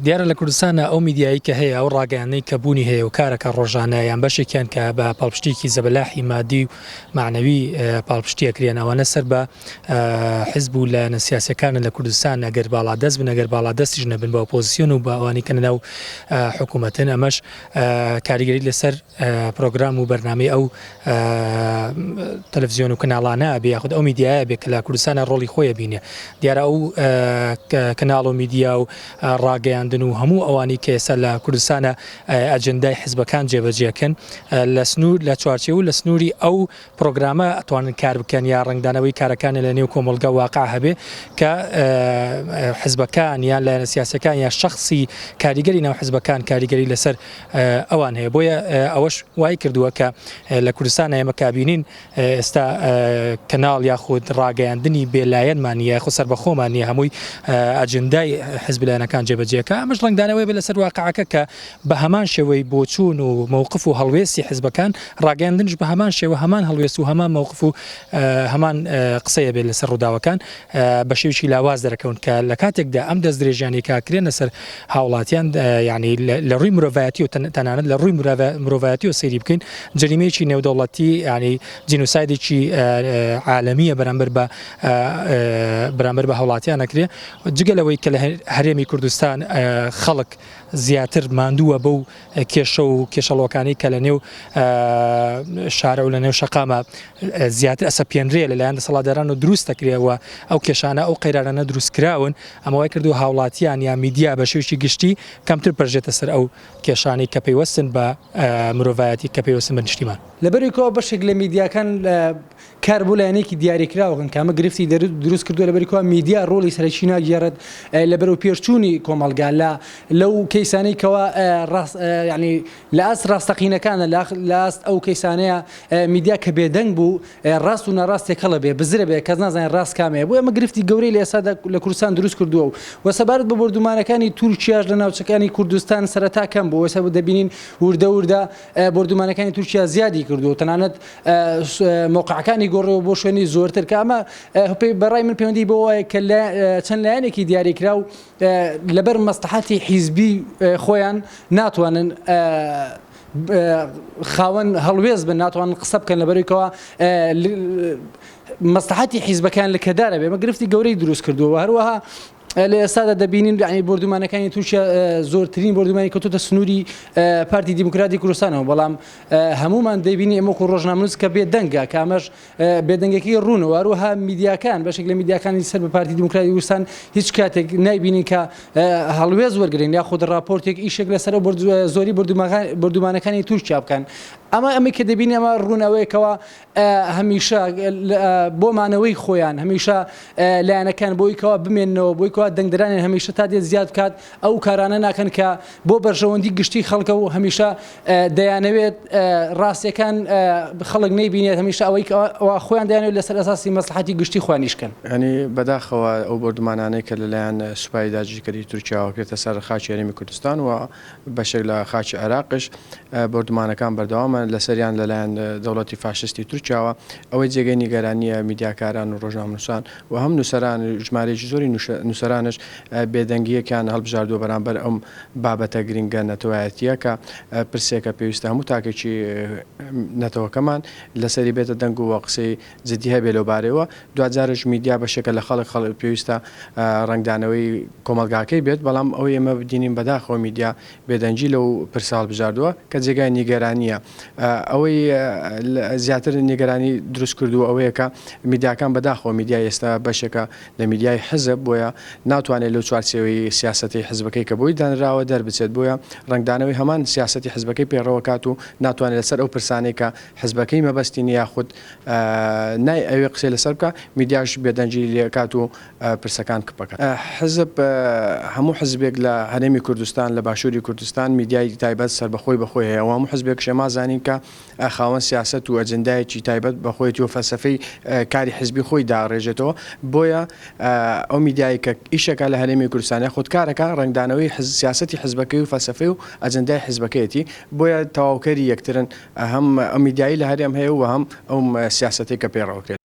دیارە لە کوردستانا ئەو میدیایەی کە هەیە، ئەو ڕاگەیاندنەی کە بوونی هەیە و کارەکە ڕۆژانە یان بەشێکیان کە بە پاڵپشتییەکی زەبەلاحی مادی و مەعنەوی پاڵپشتی ئەکرێن ئەوانە سەر بە حزب و لایەنە سیاسیەکانن لە کوردستان ئەگەر باڵادەست بن ئەگەر باڵادەستیش نەبن بە ئۆپۆزسیۆن و بە ئەوانەی کە لەناو حکوومەتن ئەمەش کاریگەری لەسەر پرۆگرام و بەرنامەی ئەو تەلەفزیۆن و کەناڵانە ئەبێ یاخود ئەو میدیایە بێ کە لە کوردستانە ڕۆڵی خۆی بینێ دیارە ئەو کەناڵ و میدیا و ڕاگەیاندن و هەموو ئەوانی کە ئێستا لە کوردستانە ئەجندای حزبەکان جێبەجێکن لە سنوور لە چوارچێوە و لە سنووری ئەو پرۆگرامە ئەتوانن کار بکەن یا ڕەنگدانەوەی کارەکانیان لە نێو کۆمەڵگا واقع هەبێ کە حزبەکان یان لایەنە سیاسەکان یا شخصی کاریگەری ناو حزبەکان کاریگەری لەسەر ئەوان هەیە بۆیە ئەوەش وای کردووە کە لە کوردستان ئێمە کابینین ئێستا کەناڵ یاخود ڕاگەیاندنی بێلایەنمان نییە یاخود سەربەخۆمان نییە هەمووی ئەجندای حزب لایەنەکان جێبەجێکە ئەمەش ڕەنگدانەوەی بێ لەسەر واقعەکە کە بە هەمان شێوەی بۆچوون و مەوقف و هەڵوێستی حزبەکان، ڕاگەیاندنیش بە هەمان شێوە هەمان هەڵوێست و هەمان مەوقف و هەمان قسەیە بێت لەسەر ڕووداوەکان بە شێوەیەکی لاواز دەرەکەون کە لە کاتێکدا ئەم دەستدرێژیانەی کە ئەکرێنە سەر هاوڵاتیان یعنی لە ڕووی مرۆڤایەتی و تەنانەت لە ڕووی مرۆڤایەتی و سەیری بکەین جەریمەیەکی نێودەوڵەتی یعنی جینۆسایدێکی عالەمیە بەرامبەر بە بەرامبەر بە هاوڵاتیان ئەکرێ جگە لەوەی کە لە هەرێمی کوردستان خەڵک زیاتر ماندووە بەو کێشە و کێشەڵۆکانەی کە لە نێو شارە و لە نێو شەقامە زیاتر ئەسەپێنرێ لەلایەن دەسەڵاتداران و دروست دەکرێەوە ئەو کێشانە ئەو قەیرانانە دروستکراون ئەمە وای کردو هاوڵاتیان یا میدیا بە شێوەیەکی گشتی کەمتر پەرژێتە سەر ئەو کێشانەی کە پەیوەستن بە مرۆڤایەتی کە پەیوەستن بە نیشتیمان. لەبەرئەوەی بەشێک لە میدیاکان کار بۆ لایەنێکی دیاریکراو ئەکەن کە ئەمە گرفتی دروست کردووە لەبەری کوا میدیا ڕۆڵی سەرەکی ناگێڕێت لە بەرەو پێشچوونی کۆمەڵگا لە لەو کەیسانەی کەوا ڕاست یعنی لە ئاست ڕاستەقینەکانە لە ئاست ئەو کەیسانەیە میدیا کە بێدەنگ بوو ڕاست و ناڕاست تێکەڵە بێ بزرە بێ کەس نازانێت ڕاست کامەیە بۆ ئەمە گرفتی گەورەی لە ئێستادا لە کوردستان دروست کردووە و وە سەبارەت بە بۆردومانەکانی تورکیاش لە ناوچەکانی کوردستان سەرەتا کەم بوو ئێستا دەبینین وردە وردە بۆردومانەکانی تورکیا زیادی کردووە تەنانەت مەوقعەکانی گۆڕیەوە بۆ شوێنی زۆرتر کە ئەمە بەڕای من پەیوەندی بەوە کە چەند لایەنێکی دیاریکراو لەبەر مەسلحەتی حیزبی خۆیان ناتوانن خاوەن هەڵوێست بن ناتوانن قسە بکەن لەبەرەوەی مەسلحەتی حیزبەکان لەکەدارە بێ ئەمە گرفتی گەورەی دروست کردووە هەروەها لە ئێستادا دەبینین یانی بۆردومانەکانی تورکیا زۆرترین بۆردومانی کەوتۆتە سنووری پارتی دیموکراتی کوردستانەوە بەڵام هەمومان دەبینی ئێمە وەکو ڕۆژنامەنووس کە بێدەنگە کە ئەمەش بێدەنگەکەی ڕوونەوە هەروەها میدیاکان بەشێک لە میدیاکانی سەر بە پارتی دیموکراتی کوردستان هیچ کاتێک نایبینین کە هەڵوێست وەرگرن یاخود ڕاپۆرتێک ئیشێک لەسەر زۆری بۆردومانەکانی تورکیا بکەن ئەمە ئەمەی کە دەبینی ئەمە ڕوونەوەیەکەوە هەمیشە بۆ مانەوەی خۆیان هەمیشە لایەنەکان بۆی کەوا بمێنەوە بۆی کەوا دەنگدرانیان هەمیشە تا دێت زیاد بکات ئەو کارانە ناکەن کە بۆ بەرژەوەندی گشتی خەڵکە و هەمیشە دەیانەوێت ڕاستیەکان خەڵک نەیبینێت هەمیشە ئەوەی کەوا خۆیان دەیانەوێت لەسەر ئەساسی مەسلحەتی گشتی خۆیان ئیش کەن. یانی بەداخەوە ئەو بۆردومانانەی کە لەلایەن سوپای داگیرکەری تورکیاوە کرێتە سەر خاکی هەرێمی کوردستان و بەشێک لە خاکی عێراقیش بۆردومانەکان بەردەوامە لەسەریان لەلایەن دەوڵەتی فاشستی تورکیاوە، ئەوەی جێگەی نیگەرانییە میدیاکاران و ڕۆژنامەنووسان و هەم نووسەران ژمارەیەکی زۆری نووسەرانش بێدەنگییەکیان هەڵبژاردووە بەرامبەر ئەم بابەتە گرنگە نەتەوایەتییە کە پرسێکە پێویستە هەموو تاکێکی نەتەوەکەمان لەسەری بێتە دەنگ و قسەی جدی هەبێ لەو بارەیەوە، دواجارش میدیا بەشێکە لە خەڵک، خەڵک پێویستە ڕەنگدانەوەی کۆمەڵگاکەی بێت، بەڵام ئەوەی ئێمە بینین بەداخەوە میدیا بێدەنگی لەو پرسە هەڵبژاردووە کە جێگای نیگەرانییە. ئەوەی زیاتر نیگەرانی دروست کردووە ئەوەیە کە میدیاکان بەداخەوە میدیای ئێستا بەشێکە لە میدیای حزب بۆیە ناتوانێت لەو چوارچێوەی سیاسەتەی حزبەکەی کە بۆی دانراوە دەربچێت بۆیە ڕەنگدانەوەی هەمان سیاسەتی حزبەکەی پەیڕەوەکات و ناتوانێت لەسەر ئەو پرسانەی کە حزبەکەی مەبەستی نیە یاخود نای ئەوێ قسەی لەسەر بکا میدیاش بێدەنگی لێکات و پرسەکان کپەکات. حزب هەموو حزبێک لە هەرێمی کوردستان لە باشووری کوردستان میدیای تایبەت سەربەخۆی بەخۆی هەیە و هەموو حزبێکش ئێمە زانین کە خاوەن سیاسەت و ئەجندایەکی تایبەت بەخۆیەتی و فەلسەفەی کاری حزبی خۆی داڕێژێتەوە بۆیە ئەو میدیای کە ئیشەکە لە هەرێمی کوردستان یاخود کارەکە ڕەنگدانەوەی سیاسەتی حزبەکەی و فەلسەفەی و ئەجندای حزبەکەیەتی بۆیە تەواوکەری یەکترن هەم ئەو میدیایی لە هەرێم هەیە و هەم ئەو سیاسەتەی کە پەیڕەوکرێت.